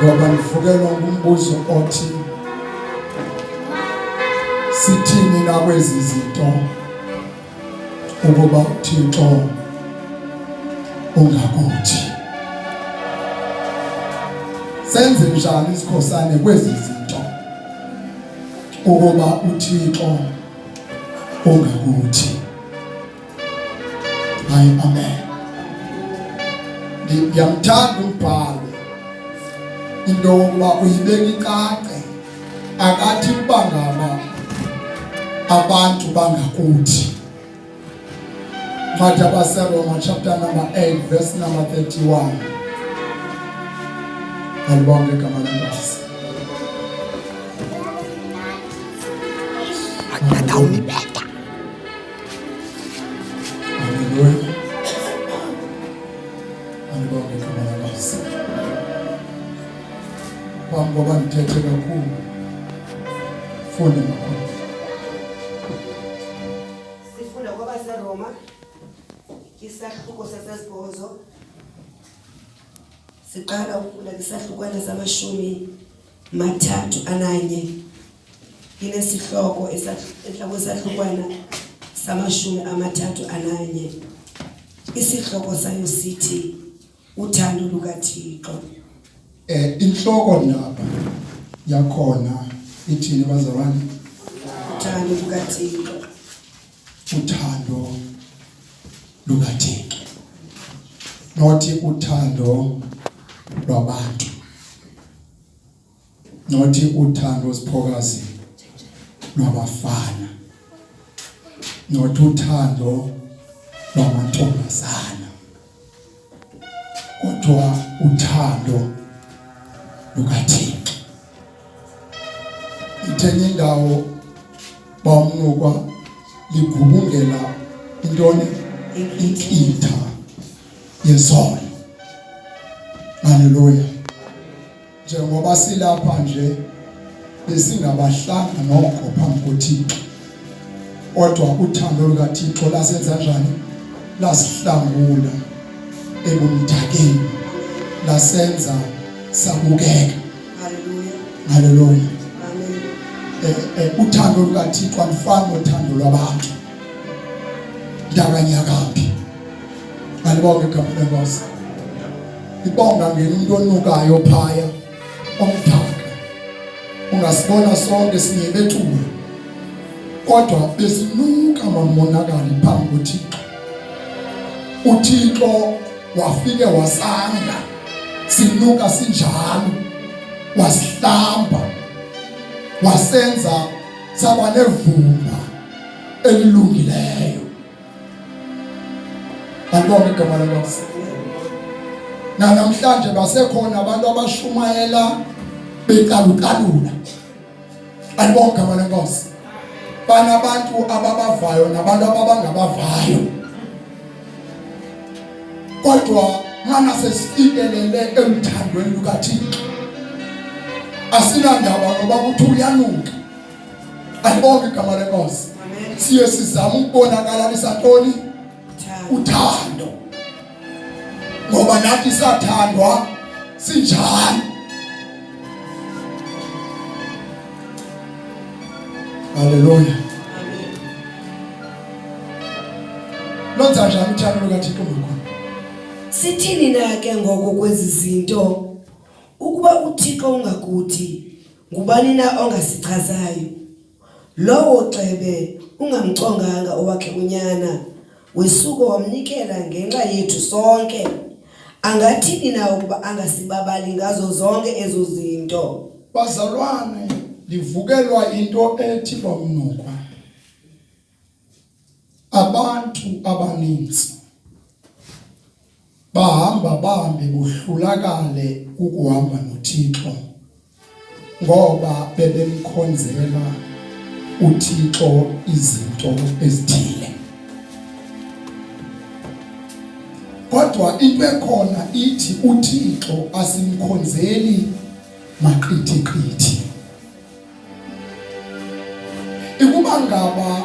Ngoba ndivukelwa ngumbuzo othi sithini na kwezi zinto ukuba uThixo ungakuthi. Senze njani isikhosane kwezi zinto ukuba uThixo ungakuthi? Hayi, amen. Ndiyamthanda umbhalo into yokuba uyibeka icace, akathi kuba ngaba abantu bangakuthi. Ncwadi yabaseRoma chapter number 8 verse number 31. Alibonge igama leNkosi. Akunandawo nibetha. Haleluya. Alibonge igama leNkosi. Phambi koba ndithethe kakhulu, funde makhulu. Sifunda kwabaseRoma isahluko sesesibhozo. Siqala ukufunda kwisahlukwana samashumi 31 inesihloko enhla kwesahlukwana samashumi 31. Isihloko sayo sithi uthando lukaThixo. Inhloko ndaba yakhona ithini bazalwane? Uthando lukaThixo. Uthando lukaThixo. Nothi uthando lwabantu. Nothi uthando siphokazi lwabafana. Nothi uthando lwamantombazana. Kodwa uthando lukaThixo. Ithenye indawo bamnukwa ligubungela intoni? Inkitha yesono. Haleluya. Njengoba silapha nje besingabahlanga nokho phambi koThixo, kodwa uthando lukaThixo lasenza njani? Lasihlangula ebumdakeni, lasenza sabukeka. Haleluya. Haleluya. Amen. Uthando lukaThixo alufani nothando lwabantu. Ndakanyakaphi? Alibonge igama leNkosi. Ibonga ngena umuntu onukayo phaya omdaka. Ungasibona sonke sinyebethuwe. Kodwa besinuka mamonakali phambi koThixo. uThixo wafike wasanga sinuka sinjalo, wasihlamba, wasenza saba nevumba elilungileyo. Alibonge igama leNkosi. Namhlanje basekhona abantu abashumayela becalucalula. Alibonge igama leNkosi. Banabantu ababavayo nabantu ababangabavayo. Kodwa mana sesifikelele emthandweni lukaThixo, asinandaba noba kuthi uyanuka. Alibonge igama leNkosi. Siye sizama ukubonakalalisa ntoni? Uthando. Ngoba nathi sathandwa sinjalo. Haleluya. Lonza njani uthando lukaThixo makhulu? Sithini na ke ngoko kwezi zinto? Ukuba uThixo ungakuthi, ngubani na ongasichazayo? Lowo xebe ungamconganga owakhe unyana, wesuka wamnikela ngenxa yethu sonke, angathini na ukuba angasibabali ngazo zonke ezo zinto? Bazalwane, ndivukelwa into ethi bomnukwa. Abantu abaninzi bahamba bahambe bohlulakale ukuhamba noThixo ngoba bebemkhonzela uThixo izinto ezithile. Kodwa into ekhona ithi uThixo asimkhonzeli maqithiqithi. Ikuba ngaba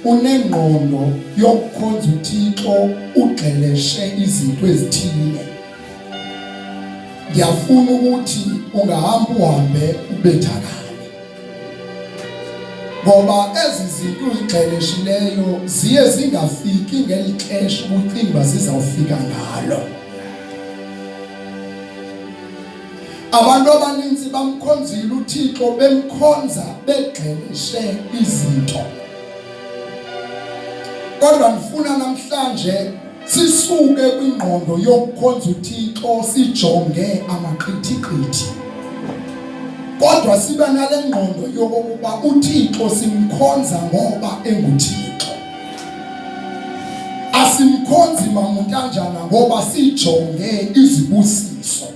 unengqondo yokukhonza uThixo ugxeleshe izinto ezithile. Ngiyafuna ukuthi ungahamba uhambe ubethakale. Ngoba ezi zinto uzigxeleshileyo ziye zingafiki ngeli xesha ubucinga uba zizawufika ngalo. Abantu abaninzi bamkhonzile uThixo bemkhonza begxeleshe izinto. Kodwa ndifuna namhlanje sisuke kwingqondo yokukhonza uThixo sijonge amaqithiqithi. Kodwa sibe nale ngqondo yokokuba uThixo simkhonza ngoba enguThixo. Asimkhonzi mamuntanjana ngoba sijonge izibusiso.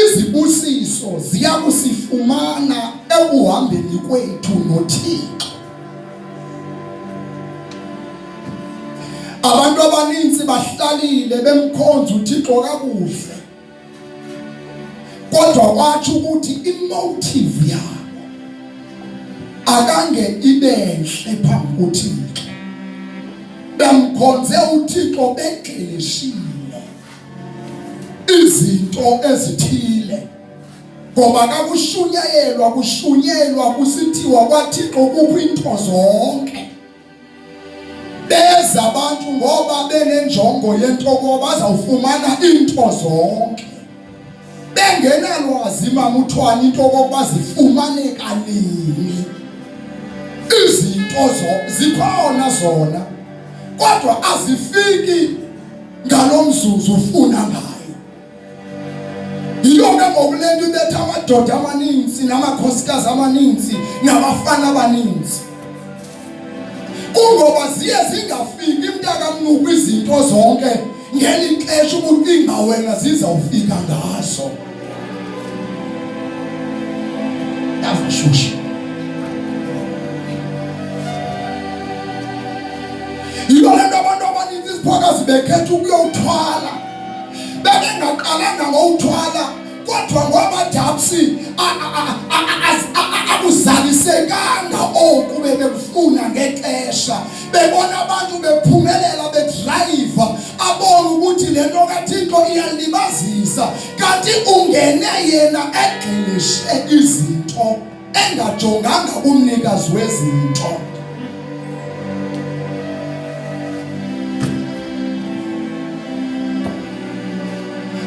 Izibusiso ziyakusifumana ekuhambeni kwethu noThixo. Abantu abaninzi bahlalile bemkhonza uThixo kakuhle. Kodwa kwatsho ukuthi imotive yabo akange ibenhle phambi koThixo. Bemkhonze uThixo begxilishile izinto ezithile. Ngoba kakushunyayelwa kushunyelwa kusithiwa kwaThixo kukho into zonke. Beza abantu ngoba benenjongo yento bazawufumana into zonke. Bengenalwazi mamuthwana into okokuba zifumaneka nini. Izinto zikhona zona kodwa azifiki ngalo mzuzu ufuna ngayo. Yiyo ke ngoku le nto ibetha amadoda amaninzi namakhosikazi amaninzi nabafana abaninzi. Kungoba ziye zingafiki mntakamnuku izinto zonke ngeli xesha ubucinga wena zizawufika ngazo. Yavashusha. Yiyo le nto abantu abaninzi iziphokazi bekhetha ukuyowuthwala bebengaqalanga ngowuthwala kodwa ngoba dapsi akuzalisekanga oku bebekufuna ngexesha bebona abantu bephumelela bedrayiva abona ukuthi le nto kaThixo iyalibazisa kanti ungene yena egxilishe izinto engajonganga kumnikazi wezinto.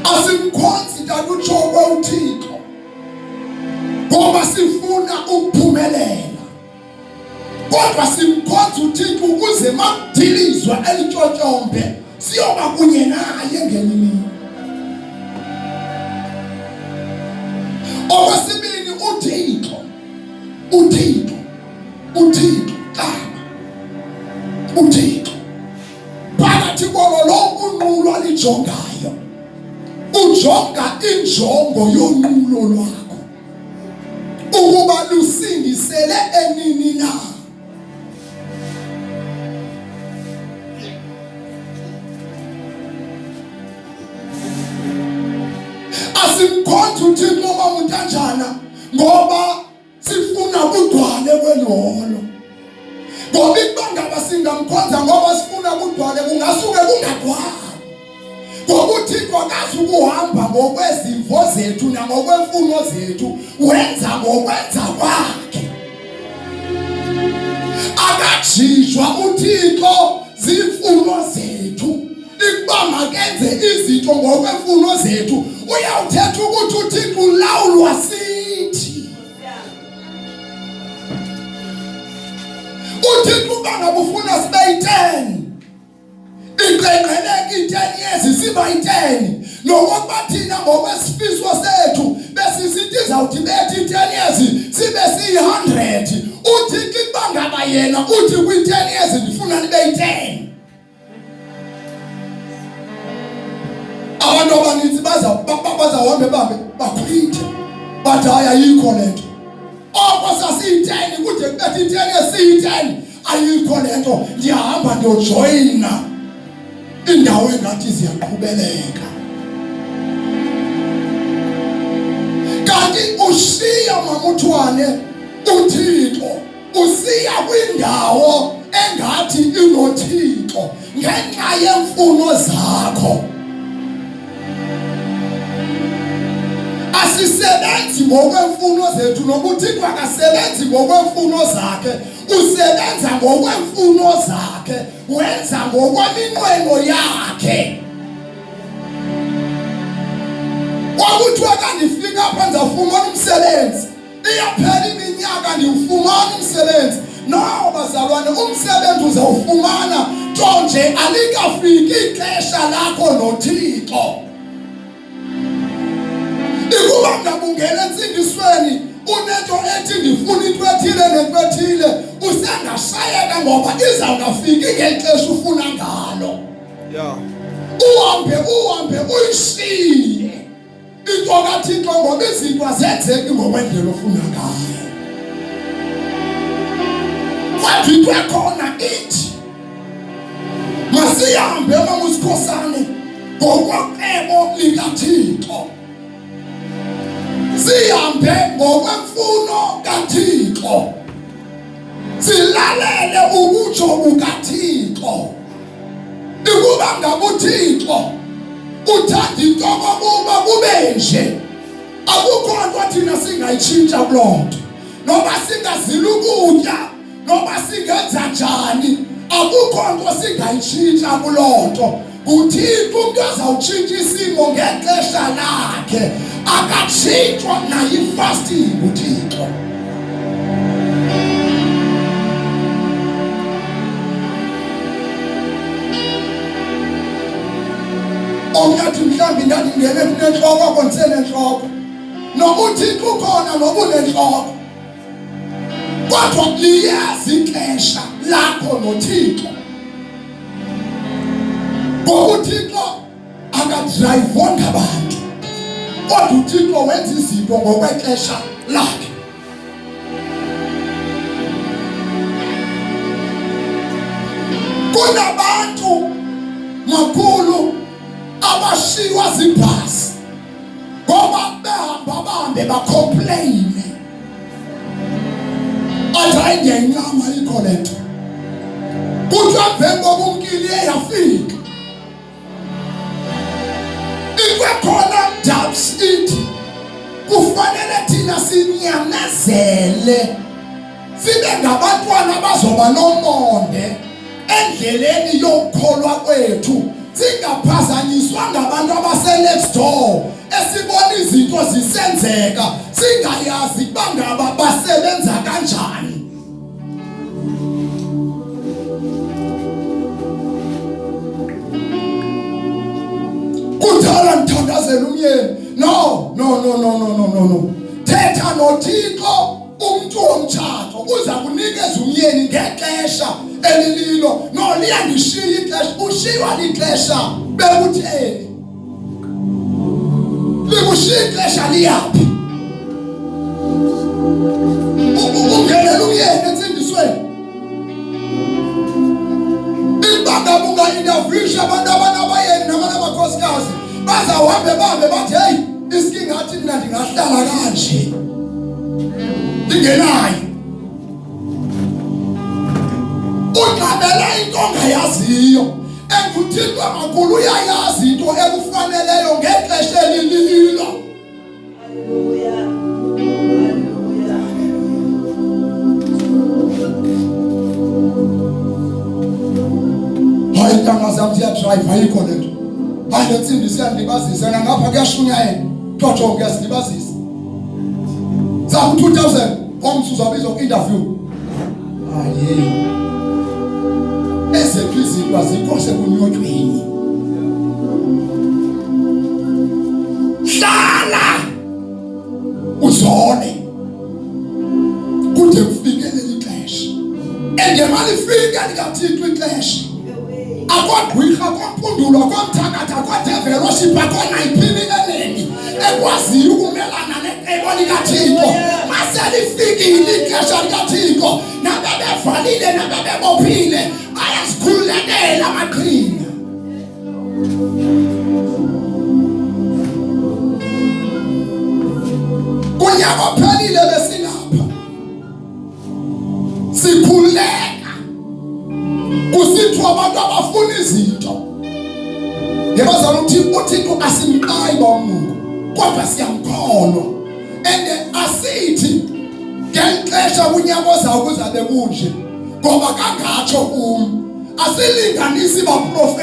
Asimkhonzi tata uTshokwe uThixo ngoba sifuna ukuphumelela, kodwa simkhonza uThixo ukuze makudilizwa elityotyombe siyoba kunye naye ngenye imini. Okwesibini, uThixo uThixo uThixo xaba uThixo phakathi kwalo lonke unqulo alijongayo ujonga injongo yonqulo lwakho ukuba lusingisele enini na. Asimkhonzi uThixo mamuntanjana ngoba sifuna kugcwale kweli holo. Ngoba ikuba ngaba singamkhonza ngoba sifuna kugcwale kungasuke kungagcwali. Ngoba uThixo akazi ukuhamba ngokwezimvo zethu nangokwemfuno zethu, wenza ngokwenza kwakhe. Akajijwa uThixo ziimfuno zethu. Ikuba makenze izinto ngokwemfuno zethu, uyawuthetha ukuthi uThixo ulawulwa sithi. UThixo uba ngaba ufuna sibe yi-10 iqengqeleka i-10 years siba yi-10 nokokuba thina ngokwesifiso sethu besisithi izawuthi bethi i-10 years sibe siyi-100 uthixo ikuba ngaba yena uthi kwi-10 years ndifuna nibe yi-10 abantu abaninzi bazawuhambe bahambe bakhwithe bathi hayi ayikho le nto oko sasiyiteni kude kubethe iteni esiyiteni ayikho le nto ndiyahamba ndiyojoyina indawo engathi ziyaqhubeleka kanti ushiya mamuthwane uThixo usiya kwindawo engathi inoThixo ngenxa yemfuno zakho. Asisebenzi ngokwemfuno zethu nokuThixo akasebenzi ngokwemfuno zakhe, usebenza ngokwemfuno zakhe, wenza ngokweminqweno yakhe. Kwakuthiwa xa ndifika apha ndizawufumana umsebenzi, iyaphela iminyaka ndiwufumana umsebenzi. No bazalwane, umsebenzi uzawufumana nto nje alikafiki ixesha lakho noThixo. Ikuba ngabungena entsindisweni unento ethi ndifuna into ethile nento ethile, usengashayeka ngoba izawungafiki ngeli xesha ufuna ngalo. Yeah. Uhambe uhambe uyishiye into kaThixo ngoba izinto azenzeki ngokwendlela ofuna ngayo. Kodwa into ekhona ithi masihambe mama uSikhosane ngokwecebo likaThixo, sihambe ngokwemfuno kaThixo, silalele ukutsho kukaThixo. Ikuba ngabe uThixo uthanda into kokuba kube nje, akukho nto thina singayitshintsha kuloo nto, noba singazila ukutya noba singenza njani, akukho nto singayitshintsha kuloo nto. NguThixo umntu azawutshintsha isimo ngexesha lakhe, akatshintshwa nayi-fasting nguThixo. Omnye athi mhlawumbi ndandingene kunentloko oko ndisenentloko, noba uThixo ukhona noba unentloko, kodwa liyazi ixesha lakho noThixo, ngoba uThixo akadrayivonga abantu, kodwa uThixo wenza izinto ngokwexesha lakhe. Kunabantu makhulu abashiywa zibhasi ngoba behamba bahambe bacomplaine, athi hayi ndiyayincama ayikho le nto. Kuthiwa emveni koba umkile iye yafika into ekhona dubs ithi kufanele thina sinyamezele sibe ngabantwana abazoba nomonde endleleni yokukholwa kwethu, singaphazanyiswa ngabantu abase-next door esibona izinto zisenzeka singayazi kuba ngaba basebenza kanjani. Kudala ndithandazela umyeni. No, no, no, no, no, no, no, no. Thetha noThixo umntu womtshato uza kunikeza umyeni ngexesha elililo. No, liyandishiya ixesha. Ushiywa lixesha bekutheni? Likushiya ixesha liyaphi? Ungenela umyeni entsindisweni. Ibanga bunga-interviewisha abantu abanabayeni nabanabakhosikazi, bazawuhambe bahambe bathi heyi, isikingathi mna ndingahlala kanje ndingenayo. Uxabela into ongayaziyo, and uThixo makhulu uyayazi into ekufaneleyo ngexesha elililo. Hayi ntanga zam ziyadrayiva, ayikho le nto. Hayi le ntsimbi siyandilibazisa, nangapha kuyashunyayela xoxo kuyasilibazisa. Zaku-2000 ngomso uzawubizwa kwi-interview. Hayi, ezethu izinto azikho sekunyotyweni. Hlala uzole kude kufike leli xesha, and malifike likaThixo ixesha, akwagqwirha, akwampundulo, akwamthakathi, akwadevelo shipha, akonayiphi eneni ekwaziyo ukumelana necebo likaThixo. Maselifikile ixesha likaThixo, nabebevalile nabebebophile bayazikhululekela amaqhinga. Kunyaka ophelile besilapha sikhululeka, kusithiwa abantu abafuna izinto ngebazala uThixo. UThixo asimqayi bamnungu. Kodwa siyamkholwa. And asithi ngeli xesha kunyaka ozayo kuzabe kunje, ngoba kangatsho kum. Asilinganisi baprofeti.